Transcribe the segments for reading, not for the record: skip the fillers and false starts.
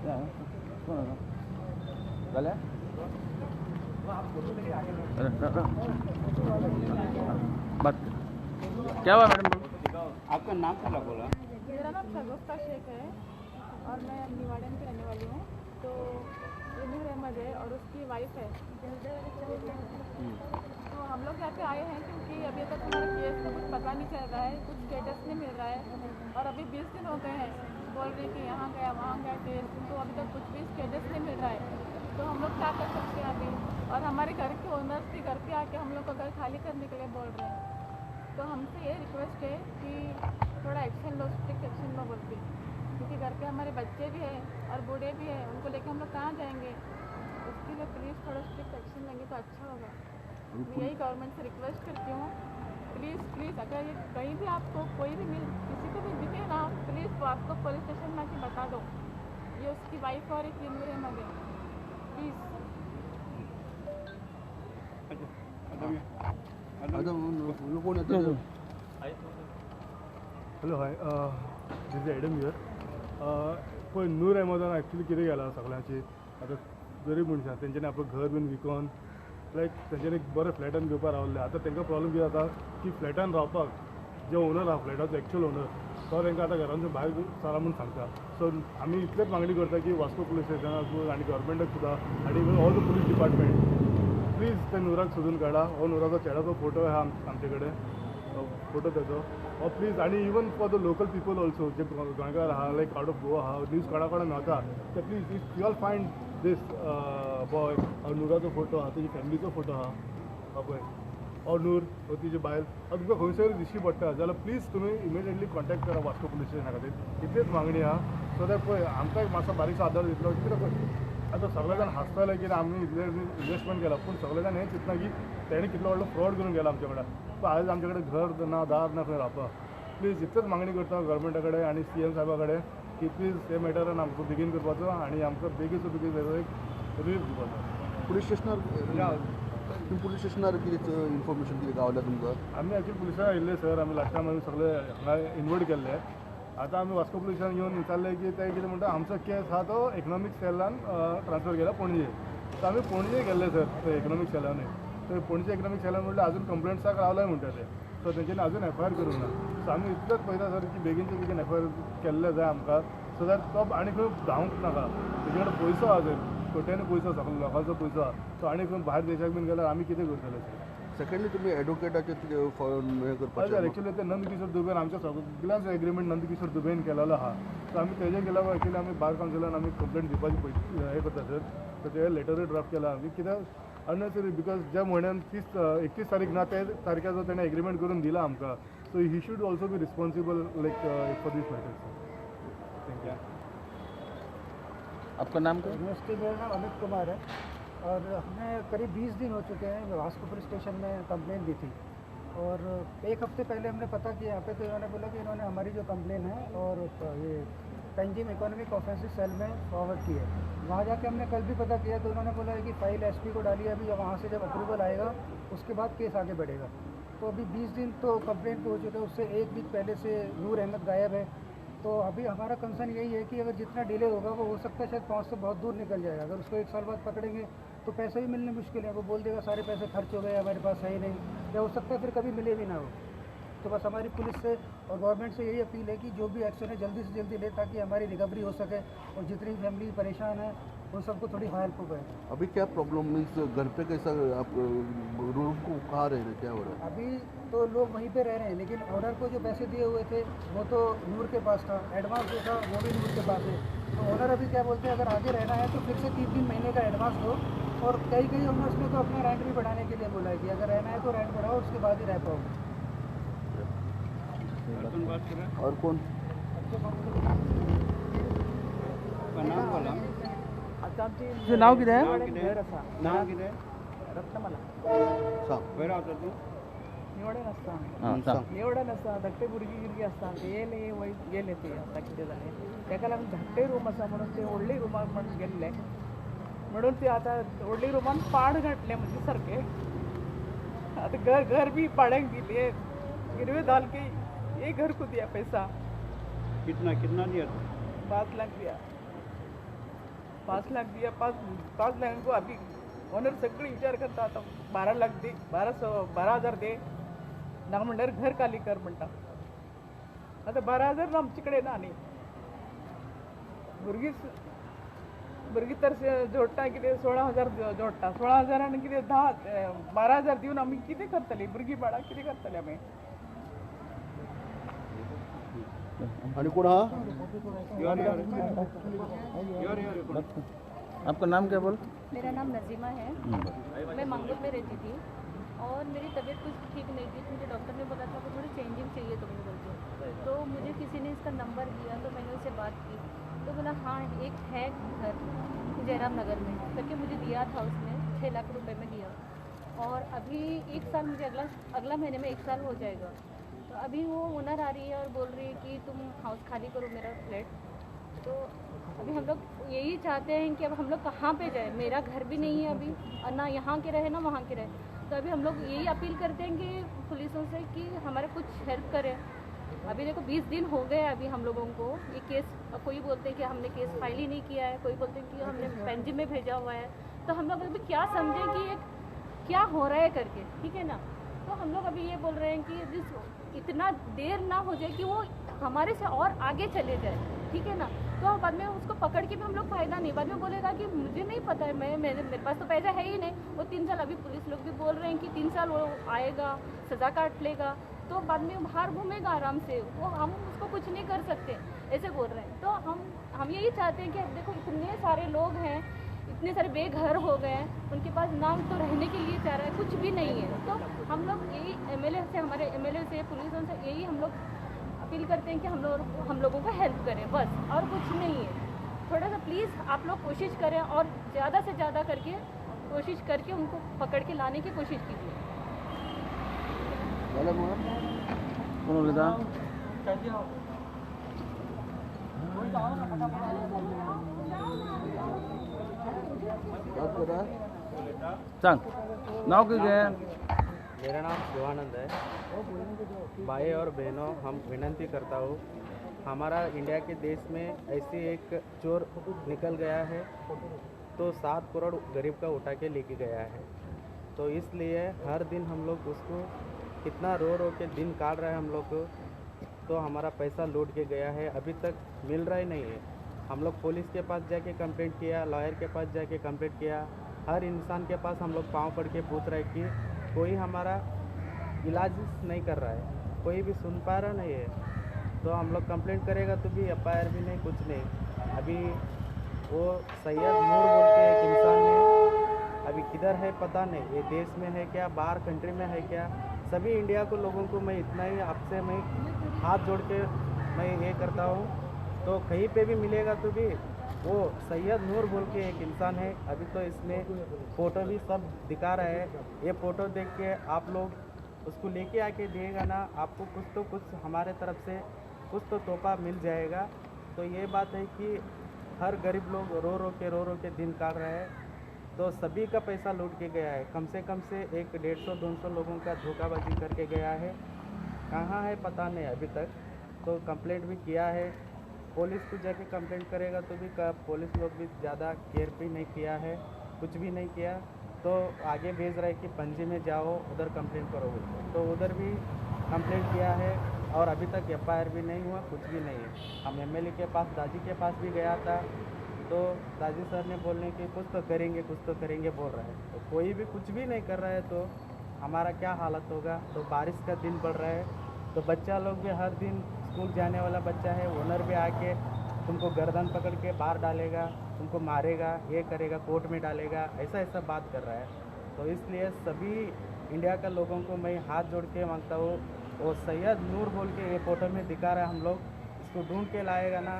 बात क्या हुआ मैडम? आपका नाम क्या बोला? मेरा नाम शगुफ्ता शेख है और मैं निवाड़न की रहने वाली हूँ। तो ये नूर अहमद है और उसकी वाइफ है। तो हम लोग यहाँ पे आए हैं क्योंकि अभी तक हमारे केस का कुछ पता नहीं चल रहा है, कुछ स्टेटस नहीं मिल रहा है और अभी 20 दिन हो गए हैं, बोल रहे कि यहाँ गया वहाँ गया केस, तो अभी तक कुछ भी स्टेटस नहीं मिल रहा है। तो हम लोग क्या कर सकते हैं अभी? और हमारे घर के ओनर्स भी घर पे आके हम लोग को घर खाली करने के लिए बोल रहे हैं। तो हमसे ये रिक्वेस्ट है कि थोड़ा एक्शन लो, स्ट्रिक्ट एक्शन लो बोलते, क्योंकि घर पे हमारे बच्चे भी हैं और बूढ़े भी हैं, उनको लेके हम लोग कहाँ जाएंगे? उसके लिए प्लीज़ थोड़ा स्ट्रिक्ट एक्शन लेंगे तो अच्छा होगा। मैं यही गवर्नमेंट से रिक्वेस्ट करती हूँ, प्लीज़ प्लीज़ अगर ये कहीं भी आपको कोई भी मिल किसी को भी दिखे ना, प्लीज़ वो आपको पुलिस स्टेशन में आके बता दो, ये उसकी वाइफ और एक नूर अहमद है, please. Hello, hi, this is Adam here. पळय नूर अहमदान एक्चुली कितें केलां सगळ्यांची आतां गरीब मनशां तेंच्यांनी आपलो घर बीन विकोन लायक तेंच्यांनी एक बरें फ्लॅटान घेवपाक रावल्ले. आतां तांकां प्रॉब्लम कितें जाता की फ्लॅटान रावपाक जे ओनर आहा फ्लॅटाचो एक्चुअल ओनर तो तांकां आतां घरांतसून भायर सरा म्हूण सांगता. सो आमी इतलेच मागणी करता की वास्को पुलीस स्टेशनाक आनी गव्हर्मेंटाक सुद्दां आनी even all the police department please त्या नूराक सोदून काडा. हो नूराचो चेड्याचो फोटो आहा आमचे कडेन, फोटो तेजो हो प्लीज. आनी even for the local people also जे गोंयकार आहा लायक आवट ऑफ गोवा आहा न्यूज कोणा कोणा मेळटा ते please if you all find this boy नूराचो photo आहा, तेजी फॅमिलीचो फोटो आहा, हा पळय हो नूर हो तिजी बायल, तुमकां खंयसर दिश्टी पडटा जाल्यार प्लीज तुमी इमिडिएटली कॉन्टेक्ट करा वास्को पुलीस स्टेशना खातीर. इतलीच मागणी आहा. सो that पळय आमकां मातसो बारीकसो आदार दितलो. कित्याक पळय आतां सगळे जाण हांसताले की आमी इतले इन्वेस्टमेंट केला, पूण सगळे जाण हें चिंतना की तेणें कितलो व्हडलो फ्रॉड करून गेला आमचे कडेन. पूण आयज आमचे कडेन घर ना दार ना खंय रावपाक. प्लीज इतलेच मागणी करता गव्हर्मेंटा कडेन आनी सी एम साहेबा कडेन की प्लीज हे मॅटरान आमकां बेगीन करपाचो आनी आमकां बेगीन बेगीन तेजो एक रिलीफ दिवपाचो. पुलीस स्टेशनार तुमी पुलीस स्टेशनार कितें इन्फॉर्मेशन कितें गावल्या तुमकां? आमी एक्चुअली पुलिसान आयिल्ले सर, आमी लास्ट टायम आमी सगळे हांगा इन्वोल्ड केल्ले. आतां आमी वास्को पुलिसान येवन विचारलें की ते कितें म्हणटा आमचो केस आहा तो इकनॉमीक सेलान ट्रान्सफर केला पणजे. सो आमी पणजे गेल्ले सर ते इकनॉमीक सेलानूय. थंय पणजे इकनॉमीक सेलान म्हणल्यार अजून कंप्लेंट्साक रावलाय म्हणटा ते. सो तेंच्यांनी अजून एफ I R करूंक ना. सो आमी इतलेंच पळयता सर की बेगीनचे बेगीन एफ I R केल्ले जाय आमकां, सो that तो आनी खंय धांवंक नाका. तेजे कडेन पयसो आहा सर, कोट्यांनी पयसो आसा, लोकांचो पयसो आहा. सो आनी खंय भायर देशाक बीन गेल्यार आमी कितें करतले सर? सेकंडली तुमी एडवोकेटाचेर कितें हें करपाचें? सर एक्चुअली ते नंदकिशोर दुबेन आमच्या सगळ्यांचो एग्रीमेंट नंदकिशोर दुबेन केलेलो आहा. सो आमी तेजे केल्या एक्चुअली आमी बार कावन्सिलान आमी कंप्लेंट दिवपाची हें करता सर. सो ते लेटरूय ड्राफ्ट केला आमी, कित्याक अननेसेसरी because ज्या म्हयन्यान 31 तारीख ना त्या तारखेचो तेणें एग्रीमेंट करून दिला आमकां. So he should also be responsible like for this matter sir. Thank you. आपका नाम क्या? नमस्ते, मेरा नाम अमित कुमार है और हमने करीब 20 दिन हो चुके हैं वास्को पुलिस स्टेशन में कंप्लेंट दी थी और एक हफ्ते पहले हमने पता किया यहाँ पे, तो इन्होंने बोला कि इन्होंने हमारी जो कंप्लेन है और ये पेंजिम इकोनॉमिक ऑफेंसिव सेल में फॉरवर्ड की है। वहाँ जाके हमने कल भी पता किया तो उन्होंने बोला है कि फाइल एसपी को डाली है, अभी वहाँ से जब अप्रूवल आएगा उसके बाद केस आगे बढ़ेगा। तो अभी 20 दिन तो कंप्लेंट हो चुके हैं, उससे एक वीक पहले से नूर अहमद गायब है। तो अभी हमारा कंसर्न यही है कि अगर जितना डिले होगा वो हो सकता है शायद पहुँच से बहुत दूर निकल जाएगा। अगर उसको 1 साल बाद पकड़ेंगे तो पैसे भी मिलने मुश्किल है, वो बोल देगा सारे पैसे खर्च हो गए हमारे पास है ही नहीं, या हो सकता है फिर कभी मिले भी ना हो। तो बस हमारी पुलिस से और गवर्नमेंट से यही अपील है कि जो भी एक्शन है जल्दी से जल्दी ले ताकि हमारी रिकवरी हो सके और जितनी भी फैमिली परेशान है उन सबको थोड़ी हेल्प हो पाए। अभी क्या प्रॉब्लम मीन्स घर पे कैसा आप रूम को कहाँ रह रहे, क्या हो रहा है? अभी तो लोग वहीं पे रह रहे हैं, लेकिन ओनर को जो पैसे दिए हुए थे वो तो नूर के पास था, एडवांस जो था वो भी नूर के पास है। तो ओनर अभी क्या बोलते हैं, अगर आगे रहना है तो फिर से 3-3 महीने का एडवांस दो। और कई कई ओनर्स ने तो अपना रेंट भी बढ़ाने के लिए बोला है कि अगर रहना है तो रेंट बढ़ाओ उसके बाद ही रह पाओगे। और कौन नाम बोला? तुझं नाव कितें? नाव कितें? रत्नमाला. खंय रावता तूं? निवडन आसता, निवडन आसता, धाकटे भुरगीं गिरगीं आसता, ते येयले वयर गेले ते आतां कितें जालें तेका लागून धाकटे रूम आसा म्हणून ते व्हडले रुमाक म्हण गेल्ले, म्हणून ते आतां व्हडले रुमान पाड घातले म्हणजे सारकें. आतां घर घर बी भाड्याक दिले, गिरवे डाल के ये घर को दिया पैसा. कितना कितना दिया? 5 लाख दिया. 5 लाख दिया, 5 लाख को अभी ओनर सगळी विचार करता आतां 12 लाख दे, 12,000 दे ना म्हणल्यार घर खाली कर म्हणटा. आतां 12,000 आमचे कडेन ना न्ही. भुरगीं भुरगीं तर जोडटा कितें 16,000 जोडटा, 16,000 कितें 10-12,000 दिवन आमी कितें करतलीं? भुरगीं बाळां कितें करतलीं आमी? आनी कोण आहा? आपका नाम क्या बोल? मेरा नाम नजीमा है, मैं मंगूर में रहती थी और मेरी तबीयत कुछ ठीक नहीं थी। मुझे डॉक्टर ने बोला था कि थोड़ी चेंजिंग चाहिए तुमने बोल के, तो मुझे किसी ने इसका नंबर दिया तो मैंने उससे बात की तो बोला हाँ एक है घर जयराम नगर में करके मुझे दिया था उसने, 6 लाख रुपए में दिया। और अभी 1 साल मुझे अगला महीने में 1 साल हो जाएगा। तो अभी वो ओनर आ रही है और बोल रही है कि तुम हाउस खाली करो मेरा फ्लैट। तो अभी हम लोग यही चाहते हैं कि अब हम लोग कहाँ पे जाए, मेरा घर भी नहीं है अभी, और ना यहाँ के रहे ना वहाँ के रहे। तो अभी हम लोग यही अपील करते हैं कि पुलिसों से कि हमारा कुछ हेल्प करें। अभी देखो 20 दिन हो गए अभी हम लोगों को ये केस, कोई बोलते हैं कि हमने केस फाइल ही नहीं किया है, कोई बोलते हैं कि हमने पेंजी में भेजा हुआ है। तो हम लोग अभी क्या समझें कि ये क्या हो रहा है करके, ठीक है ना। तो हम लोग अभी ये बोल रहे हैं कि जिस इतना देर ना हो जाए कि वो हमारे से और आगे चले जाए, ठीक है ना। तो बाद में उसको पकड़ के भी हम लोग फ़ायदा नहीं, बाद में बोलेगा कि मुझे नहीं पता है, मैं मेरे पास तो पैसा है ही नहीं। वो 3 साल अभी पुलिस लोग भी बोल रहे हैं कि 3 साल वो आएगा सज़ा काट लेगा, तो बाद में बाहर घूमेगा आराम से, वो हम उसको कुछ नहीं कर सकते, ऐसे बोल रहे हैं। तो हम यही चाहते हैं कि अब देखो इतने सारे लोग हैं, इतने सारे बेघर हो गए हैं, उनके पास नाम तो रहने के लिए चाह रहा है, कुछ भी नहीं है। तो हम लोग यही एमएलए से, हमारे एमएलए से, पुलिसों से यही हम लोग अपील करते हैं कि हम लोगों को हेल्प करें, बस और कुछ नहीं है। थोड़ा सा प्लीज़ आप लोग कोशिश करें और ज़्यादा से ज़्यादा करके कोशिश करके उनको पकड़ के लाने की कोशिश कीजिए। नाव कितें? मेरा नाम शिवानंद है। भाई और बहनों, हम विनती करता हूँ, हमारा इंडिया के देश में ऐसी एक चोर निकल गया है तो 7 करोड़ गरीब का उठा के लेके गया है। तो इसलिए हर दिन हम लोग उसको कितना रो रो के दिन काट रहा है हम लोग को, तो हमारा पैसा लूट के गया है, अभी तक मिल रहा ही नहीं है। हम लोग पुलिस के पास जाके कंप्लेंट किया, लॉयर के पास जाके कंप्लेंट किया, हर इंसान के पास हम लोग पाँव पड़ के पूछ रहे कि कोई हमारा इलाज नहीं कर रहा है, कोई भी सुन पा रहा नहीं है। तो हम लोग कंप्लेंट करेगा तो भी एफआईआर भी नहीं, कुछ नहीं। अभी वो सैयद नूर बोल के एक इंसान ने, अभी किधर है पता नहीं, ये देश में है क्या, बाहर कंट्री में है क्या। सभी इंडिया को लोगों को मैं इतना ही आपसे मैं हाथ जोड़ के मैं ये करता हूँ, तो कहीं पे भी मिलेगा तो भी वो सैयद नूर बोल के एक इंसान है। अभी तो इसमें फ़ोटो भी सब दिखा रहा है, ये फ़ोटो देख के आप लोग उसको लेके आके दिएगा ना, आपको कुछ तो कुछ हमारे तरफ से कुछ तो तोहफा मिल जाएगा। तो ये बात है कि हर गरीब लोग रो रो के दिन काट रहे हैं। तो सभी का पैसा लूट के गया है, कम से 150-200 लोगों का धोखाबाजी करके गया है, कहाँ है पता नहीं अभी तक। तो कंप्लेंट भी किया है, पुलिस को जाके कंप्लेंट करेगा तो भी पुलिस लोग भी ज़्यादा केयर भी नहीं किया है, कुछ भी नहीं किया। तो आगे भेज रहा है कि पणजी में जाओ उधर कंप्लेंट करो, तो उधर भी कंप्लेंट किया है और अभी तक एफआईआर भी नहीं हुआ, कुछ भी नहीं है। हम एमएलए के पास, दाजी के पास भी गया था, तो दाजी सर ने बोलने कि कुछ तो करेंगे, कुछ तो करेंगे बोल रहा है, तो कोई भी कुछ भी नहीं कर रहा है। तो हमारा क्या हालत होगा। तो बारिश का दिन बढ़ रहा है, तो बच्चा लोग भी हर दिन स्कूल जाने वाला बच्चा है, ओनर भी आके तुमको गर्दन पकड़ के बाहर डालेगा, तुमको मारेगा, ये करेगा, कोर्ट में डालेगा, ऐसा ऐसा बात कर रहा है। तो इसलिए सभी इंडिया का लोगों को मैं हाथ जोड़ के मांगता हूँ, वो सैयद नूर बोल के ये फोटो में दिखा रहा है, हम लोग इसको ढूंढ के लाएगा ना,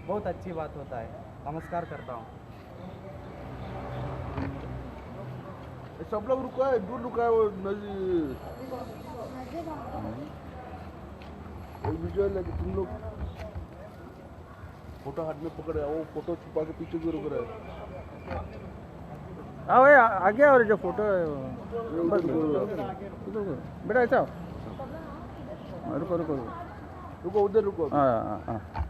बहुत अच्छी बात होता है। नमस्कार करता हूँ। सब लोग रुका है, दूर रुका है वो नज़र विजुअल है कि तुम लोग फोटो हाथ में पकड़े, वो फोटो छुपा के पीछे क्यों रुक रहे हैं? हाँ भाई आगे और जो फोटो है बेटा ऐसा रुको रुको रुको रुको उधर रुको। हाँ हाँ।